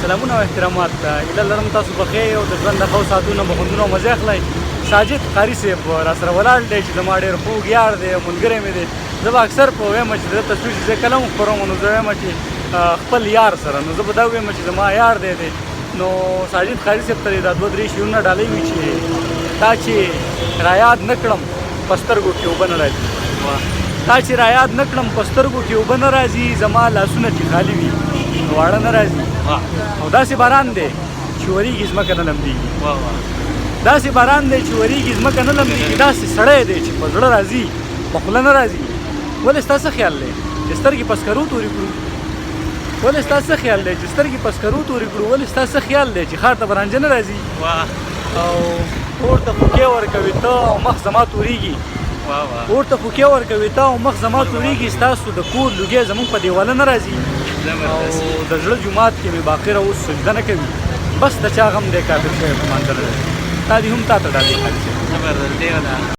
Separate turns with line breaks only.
سلامونه او احترامات. هیله لرم تاسو په ښه او د ژوند د ښو ساعتونو به خوندونه او مزې اخلئ. ساجد قاري صاحب را سره ولاړ دی چې زما ډېر خوږ یار دی او ملګری مې دی. زه به اکثر په وایم چې د ده تصویر چې زه کله هم خپروم، نو زه وایم چې خپل یار سره، نو زه به دا ووایم چې زما یار دی دی. نو ساجد قاري صاحب ته دا دوه درې شعرونه ډالۍ وي چې تا چې را یاد نه کړم په سترګو کې اوبه نه راځي، تا چې را یاد نه کړم په سترګو کې اوبه نه راځي، زما لاسونه چې خالي وي نو واړه نه راځي. او داسې باران دی چې وریږي ځمکه نه لمدېږي، داسې باران دی چې وریږي ځمکه نه لمدېږي، داسې سړی دی چې په زړه راځي په خوله نه راځي. ولې ستا څه خیال دی چې سترګې په سکرو تورې کړو؟ ولې ستا څه خیال دی چې سترګې په سکرو تورې کړو؟ ولې ستا څه خیال دی چې ښار ته به رانجه نه راځي؟ او اور ته خوکې ورکوي ته او مخ زما تورېږي، اور ته خوکې ورکوي ته او مخ زما تورېږي، ستاسو د کور لوګی زموږ په دیواله نه راځي. او د زړه جومات کې مې باقره اوس سجده نه کوي، بس د چا غم دی کافر شوی په مانځه نه راځي. تا دې هم تا ته ډالۍ خالي.
زبردست.